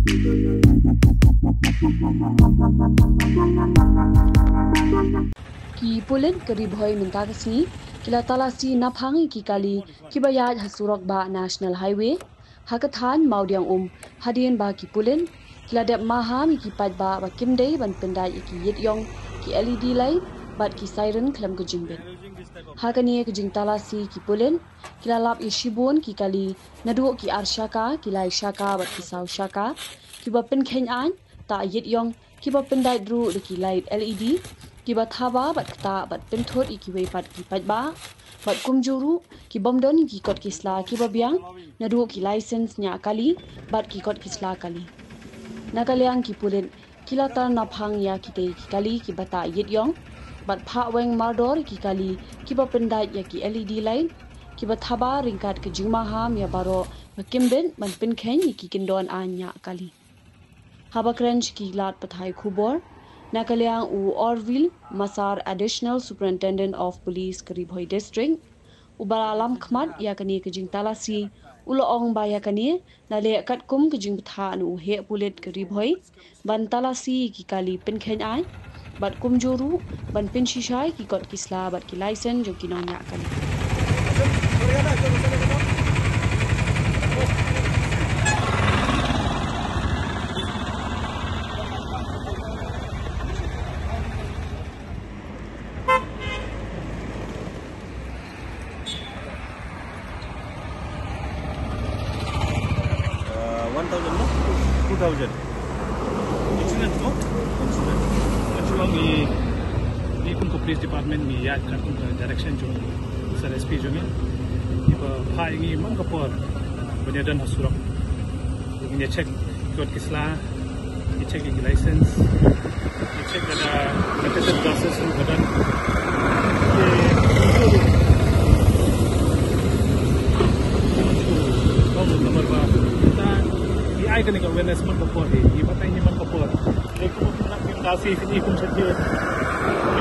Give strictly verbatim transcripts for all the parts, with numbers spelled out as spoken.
Ki pulit ka Ri Bhoi mynta ka sngi ki la talasi naphang ïa ki kali kiba ïaid ha surok bah National Highway ha ka thaiñ Mawdiangum, hadien ba ki pulit ki la dep maham ïa ki paidbah ba kim dei ban pyndait ïa ki ïit ïong, ki L E D light bad ki siren khlem ka jingbit. Ha kane ka jingtalasi ki pulit ki la lap ïa shibun ki kali naduh ki ar shaka, ki lai shaka bad ki saw shaka kiba pynkheiñ aiñ, tah ïit ïong kiba pyndait ruh da ki light L E D kiba thaba bad ktah bad pynthut ïa kiwei pat ki paidbah, bad kumjuh ruh ki bym don ïa ki kot ki sla kiba biang naduh ki license ñiah kali bad ki kot ki sla kali. Na ka liang ki pulit ki la tar naphang ïa kitei ki kali kiba tah ïit ïong bad phah weng mardor ïa ki kali kiba pyndait ïa ki L E D light kiba thaba ryngkat ka jingmaham ïa baroh ba kim bit ban pynkheiñ ïa ki kyndon aiñ ñiah kali. Haba kren sha ki lad pathai khubor, na ka liang u Orville Massar, Additional Superintendent of Police ka Ri Bhoi District, uba la lam khmat ïa kane ka jingtalasi, u la ong ba ïa kane la leh katkum ka jingbthah na u heh pulit ka Ri Bhoi ban talasi ïa ki kali pynkheiñ aiñ bad kumjuh ruh ban pynshisha ïa ki kot ki sla bad ki license jong ki nongñiah kali. Uh, one thousand, no? Two thousand. Insurance, no? Insurance. Macam ni, ni kum ka police department ni, ïa, kum ka direction jong Sir S P jong ni. Ni ba phah ïa ngi man ka por ban ïadon ha surok. Ngi check kot ki sla, ngi check ki license, ngi check lada protective glasses ruh ka don. Ngi ai kane ka awareness man ka por hi, ngi batai ngi man ka por. Dei kum ki nak ki kasi ki kum check ki.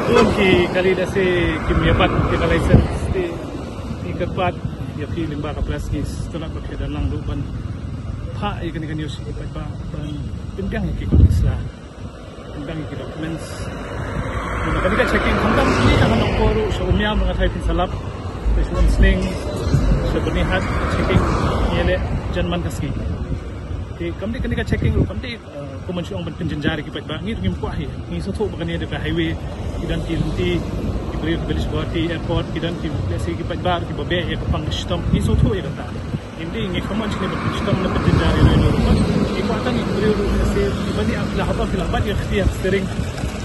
Kum ki kali da se ki mebat ki license ki, ki kyrpad ïa ki lyngba ka press, ngi sngewtynnat ba phi don lang ruh ban phah ïa kane ka news ïa ki paidbah ban pynbiang ïa ki kot ki sla, pynbiang ïa ki documents. Kane ka checking khamtam sha Nongpoh ruh, sha Umiam nga tharai phin sa lap, sha Umsning, sha Byrnihat, checking ngi leh jan man ka sngi. Te kam dei kane ka checking ruh, kam dei Uh, kum ban shu ong ban pynjynjar ïa ki paidbah, ngi ruh ngim kwah hi. Ngi sngewthuh ba kane dei ka highway, ki don ki lynti, ki briew kiba leit sha Guwahati airport, ki don ki lehse ki paidbah kiba beh ïa ka pang shitom, ngi sngewthuh ïa kata. Ngi dei ngi khlem ong shuh ban shitom ne pynjynjar ïa ino ino ruh. Ngi kwah tang ïa ki briew ruh lehse kiba ïa la hap, ki la bat ïa ka kti ha ka steering,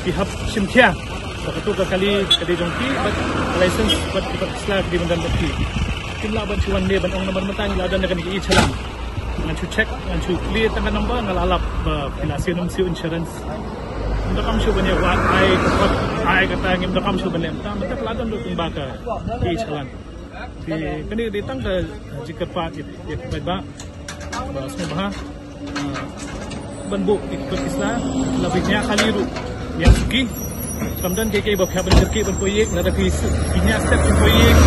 ki hap shim khia ba kato ka kali ka dei jong ki, bad license bad ki, bad sla ka dei ban don bad ki. Kim lah ban shu wan ne ban ong namar mynta ngi la don da kane ka e-challan. Ngan shu check, ngan shu clear tang ka number, nga la lap ba phi la siew nym siew insurance. Ngim donkam shuh ban ïa wad ai ka kot, ai kata, ngim donkam shuh ban leh mynta, mynta ka la don ruh kumba ka e-challan. Te kane dei tang ka jingkyrpad ïa, ïa ki paidbah ba sngewbha, ah, ban buh ïa ki kot ki sla, la phi ñiah kali ruh, ñiah suki. Kam don kiei kiei ba phi hap ban kyrkieh ban poi ïing, lada phi su-, phi ñiah step phin poi ïing.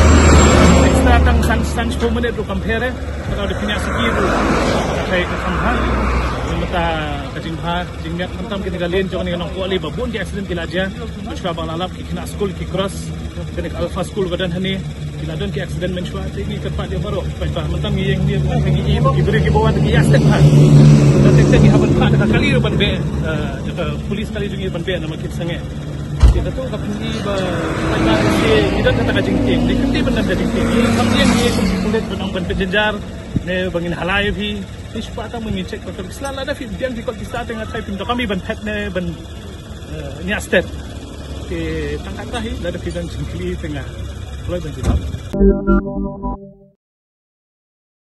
Extra tang san, san shiphew minit ruh kam pher eh. Lada phi ñiah suki ruh, ka kai ka kham bha. Mynta ka jingbha jingmiat khamtam kane ka lane jong kane ka Nongpoh Ri ba bun ki accident ki la jia. Mynshwa ba la lap ki khynnah skul ki cross kane ka Alpha School ba don hangne. Ki la don ki accident mynshwa, te ngi kyrpad ïa baroh. Mynta ngi ïeng ngi, ngi, ngi, ngi briew kiba wan ki ïa step ha. Te te te ngi hap ban phah da ka kali ruh ban beh, eh, da ka police kali jong ngi ban beh namar kim sangeh. Te kato ka pyni ba, ba, ba, ki, ki don kata ka jingtieng. Te kim dei ban don ka jingtieng. Ngi kam ïeng ngi kum ki pulit ban ong ban pynjynjar ne ba ngin halai ïa phi. Ngi shu phah tang ba ngin check ba ka sla, lada phi biang ki kot ki sla te nga tharai phim donkam ban phet ne ban, eh, ñiah step. Te tang kata hi, lada phi don jingkylli te nga kloi ban jubab.